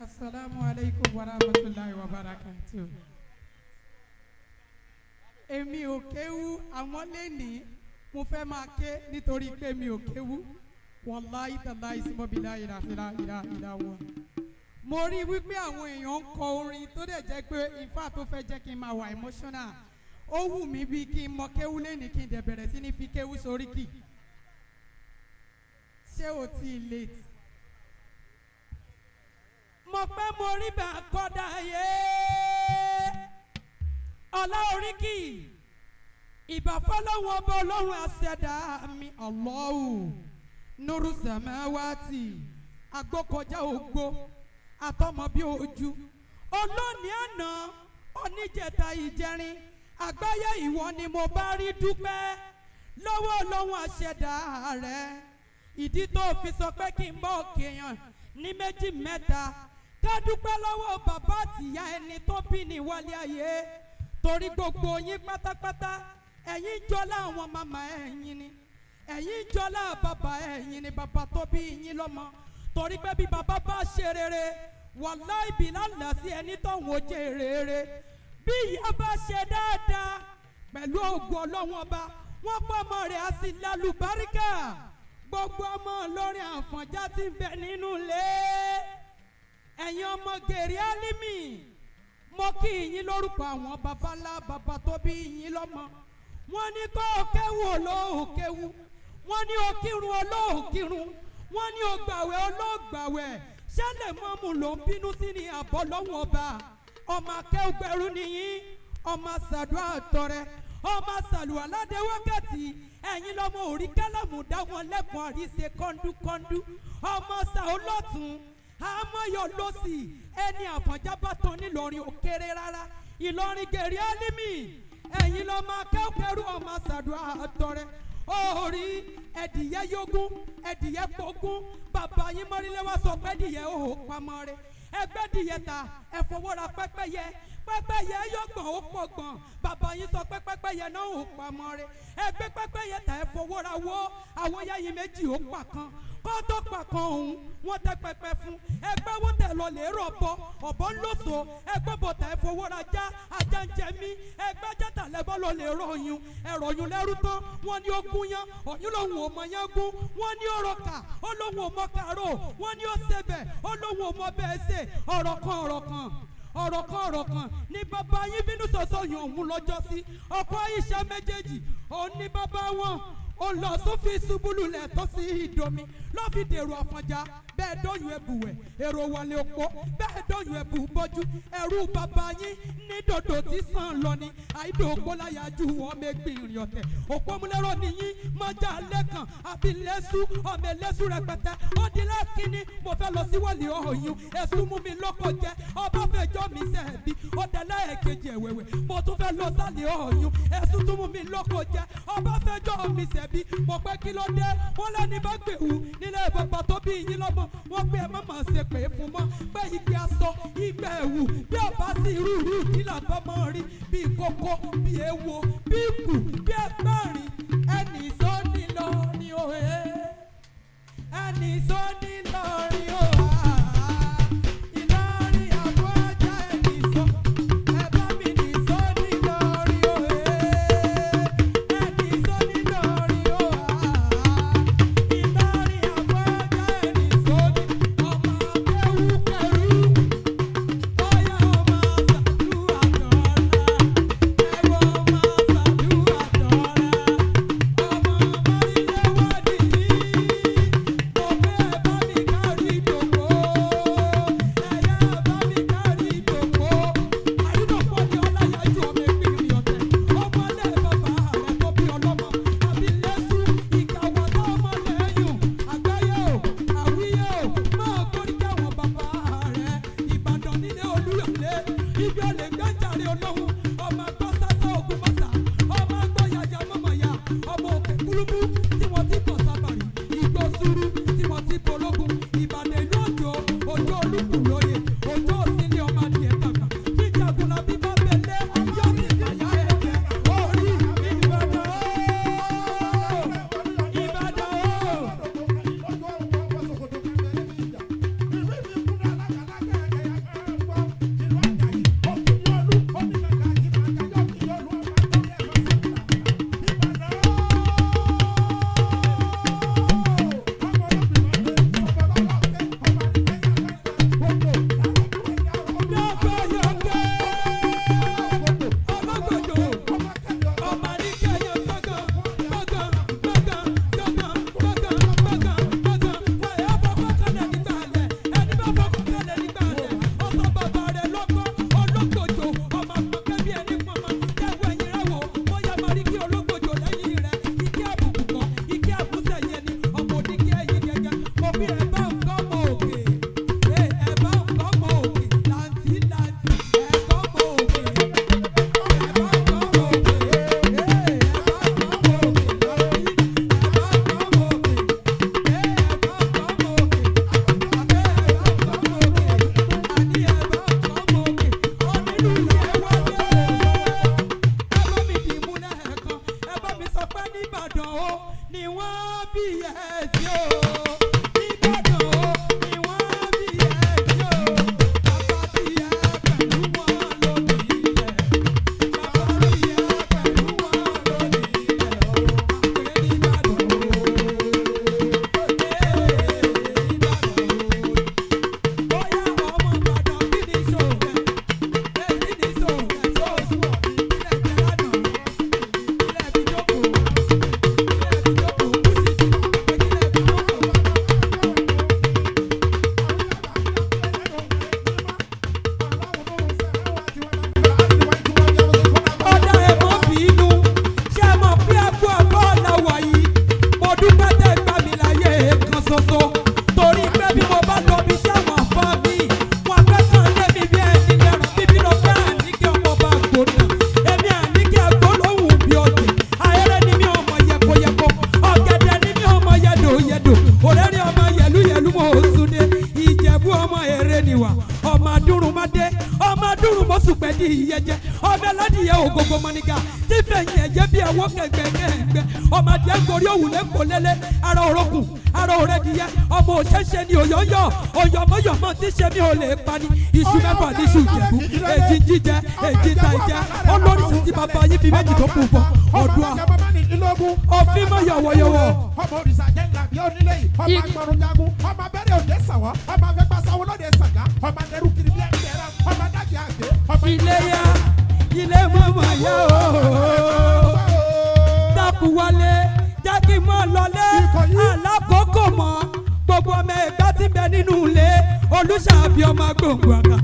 Asalaamu alaikum wa rahmatulahi wa barakatuh. Èmi ò kéwú, àmọ́ lẹ́nìí mo fẹ́ máa ké nítorí pé mi ò kéwú. Wàláhí tàláhí símọ́bìlá ìlàfíà ìlà ìlà wọn. Mo rí wípé àwọn èèyàn ń kọ orin tó dẹ̀ jẹ́ pé ìfà tó fẹ́ jẹ́ kí n máa wà emotional. Ó wù mí bí kí n mọ kéwú lẹ́nìí, kí n dẹ̀ bẹ̀rẹ̀ sí ní fi kéwú sóríkì. Ṣé o ti late? Mo pẹ́, mo rí bá a kọ́dà yé ọlá oríkì ìbà fọlọ́wọ́n ọba Ọlọ́run àṣẹdá mi, Allahu nuru samawati, agbókọjá ògbó àtọmọ bí ojú olónìí àná oníjẹta ìjẹrin àgbáyé, ìwọ ni mo bá rí dúpẹ́ lọ́wọ́ Ọlọ́run àṣẹdá rẹ̀. Ìdí tó fi sọ pé kí n bọ́ òkè yàn ní méjì mẹ́ta, ká dúpẹ́ lọ́wọ́ bàbá àtìyá ẹni tó bí ní wálé ayé, torí gbogbo yín pátápátá, ẹ̀yin jọlá àwọn màmá ẹ̀yin ni, ẹ̀yin jọlá bàbá ẹ̀yin ni, bàbá tó bí yín lọ́mọ, torí pé bí bàbá bá ṣe rere, wàláì bìlà sí ẹni tó ń wo jẹ́ rere. Bí ìyá bá ṣe dáadáa, pẹ̀lú ògùn Ọlọ́run Ọba, wọ́n pọ̀ ọmọ rẹ̀ á sì lálùbáríkà. Gbogbo ọmọ Ìlọrin Àfọ̀njá ti ń bẹ nínú ilé, ẹ̀yin ọmọ gèrè Álímì, mo kí yín lórúkọ àwọn baba ńlá baba tó bí yín lọ́mọ. Wọ́n ní kó o kéwu, olóò kéwu. Wọ́n ní o kírun, olóò kírun. Wọ́n ní o gbàwẹ̀, olóò gbàwẹ̀. Ṣẹlẹ̀ mọ́mù ló ń bínú sí ni àbọ̀ lọ́wọ́ ọba. Ọmọ akẹ́wùgbẹ́rú nìyí, ọmọ sàdúrà tọrẹ, ọmọ sàlùwàládé wákàtí. Ẹ̀yin lọ́mọ òrí kálàmù dá wọn lẹ́kùn àríṣe kọ́ńdúkọ́ńdú, ọmọ sàólọ́tún àmọ́yọ̀ lọ́sì. Ẹni Àfọ̀njá bá tán nílọrin ò kéré rárá. Ìlọrin gèrè Álímì, ẹ̀yin lọ́mọ akẹ́kẹ̀rú, ọmọ sàdúrà tọrẹ orí ẹ̀dìyẹ yógún ẹ̀dìyẹ pogún. Bàbá yín mọ́rílẹ́wà sọ pé ẹ̀dìyẹ ò pamọ́ rẹ ẹgbẹ́ dìyẹ ta ẹ̀fọwọ́ra pẹ́pẹ́yẹ, pẹ́pẹ́yẹ yọgbọ̀n ó pọ̀gbọ̀n. Bàbá yín sọ pé pẹ́pẹ́yẹ náà ò pamọ́ rẹ ẹgbẹ́ pẹ́pẹ́yẹ ta ẹ̀fọwọ́ra wọ́ àwọn yáyí méjì ó pa kan kó tó pa kan òun wọ́n tẹ pẹpẹ fún ẹgbẹ́ wọ́n tẹ lọ lè rọ̀ bọ ọ̀bọ ńlọ́sọ ẹgbẹ́ bọ̀tà ẹ̀fọwọ́ra já ajá ń jẹ mí ẹgbẹ́ jẹ́tà lẹ́bọ́ lọ lè rọ̀ ọ̀yún ẹ̀rọ̀ ọ̀yún lẹ́rú tán. Wọ́n ní ó gún yán, ọ̀yún lòun ò mọ yán gún. Wọ́n ní ó rọkà, ó lòun ò mọ kàró. Wọ́n ní ó sebẹ̀, ó lòun ò mọ bẹ́ẹ̀ ṣe. Ọ̀rọ̀ kan, ọ̀rọ̀ kan, ọ̀rọ̀ kan, ọ̀rọ̀ kan ní bàbá yín bínú sọ̀sọ̀ yàn òun lọ́jọ́ sí ọkọ̀ iṣẹ́ méjèèjì. Òun ní bàbá wọn ó lọ sófin ṣubúlù lẹ̀ tó sí ìdomi ló fi dèrò Àfọ̀njá. Bẹ́ẹ̀ dọ́yún ẹ̀bùwẹ̀ èrò wọlé òpó, bẹ́ẹ̀ dọ́yún ẹ̀bù bọ́jú ẹ̀rú bàbá yín ní dòdò tí sàn lọ ni àìdò òpó láyàjú ọmọ ẹgbẹ́ ìrìn ọ̀tẹ̀ òpó múlẹ́rọ̀ nìyí mọ́jà lẹ́kàn àbí lẹ́sù ọmọ ẹlẹ́sù rẹpẹtẹ. Ó di lákínní, mo fẹ́ lọ sí wọlé ọ̀yún, ẹ̀sùn mú mi lọ́kọ̀ jẹ, ọba fẹjọ́ mi sẹ́ẹ̀bi. Ó dẹ lẹ́ẹ̀kejì ẹ̀wẹ̀wẹ̀, mo tún fẹ́ lọ sálẹ̀ ọ̀yún, ẹ̀sùn tún mú mi lọ́kọ̀ jẹ, ọba fẹjọ́ mi sẹ́ẹ̀bi. Mo pẹ́, kí ló dé? Wọ́n lẹ́ni bá gbèwú nílé bàbá tó bí yín lọ́mọ, wọ́n pé ẹ má máa ṣe pé fún mọ́ pé ìgbé aṣọ ìgbé ẹ̀wù bí ọba sí irú kí là bá máa rí bí kókó bí ewo bí ikù bí ẹgbẹ́rin. Ẹnì sọ́ni lọ ní òye, ẹnì sọ́ni lọ rí òhà. Ìlọrin Àfọ̀njá, ẹnì sọ ẹ bá mi ní sọ́ni lọ rí òye, ẹnì sọ́ni lọ rí òhà. Ìlọrin Àfọ̀njá, ẹnì sọ́ni ọmọ akéwú kẹrù. Bóyá ọmọ ṣàdúrà tọ́lá, ẹ̀rọ ọmọ ṣàdúrà tọ́lá, ọmọ mọ́rílẹ́wádìí yìí, mo fẹ́ bá mi kárí. Eré niwà ọmọ adúrúmọdé, ọmọ adúrúmọsùpẹ̀ di ìyẹjẹ, ọmọ ẹlẹ́dìyẹ ògógó mọ́nìkà tí fẹ̀yìn ẹ̀jẹ̀ bí ẹwọ́ kẹgbẹ́kẹgbẹ́, ọmọ adìẹ gorí òwúlé kò lélẹ̀, ara òrokùn ara òrẹ́dìyẹ, ọmọ òṣèṣe ni òyòyò òyòmọ́yòmọ́ tí ṣe mí ò lè pani. Iṣu mẹ́fà níṣu Ìjẹ̀bú, èjì jíjẹ, èjì ta ìjẹ, olóríṣi tí bàbá yín fi méjì tó kù bọ̀ ọdún à òfin mọ́ yọ̀wọ̀yọ̀wọ̀. Ọmọ òrìṣà jẹ́ ńlá bí onílé yìí, ọmọ agbọ̀rún jagun, ọmọ abẹ́rẹ́ òde sàwọ́, ọmọ afẹ́gbàsáwọ́ lóde sàgá, ọmọ adẹ́rù kiri bí ẹgbẹ́ra, ọmọ adájẹ́ àgbẹ̀, ọmọ Iléyá ilé mọ̀mọ́ yá o, dákun wálé, jẹ́ kí n mọ̀ lọlé alákòókò mọ́. Gbogbo ọmọ ẹ̀gbá ti bẹ nínú ilé olùṣàbí, ọmọ gbòǹgbò àkà.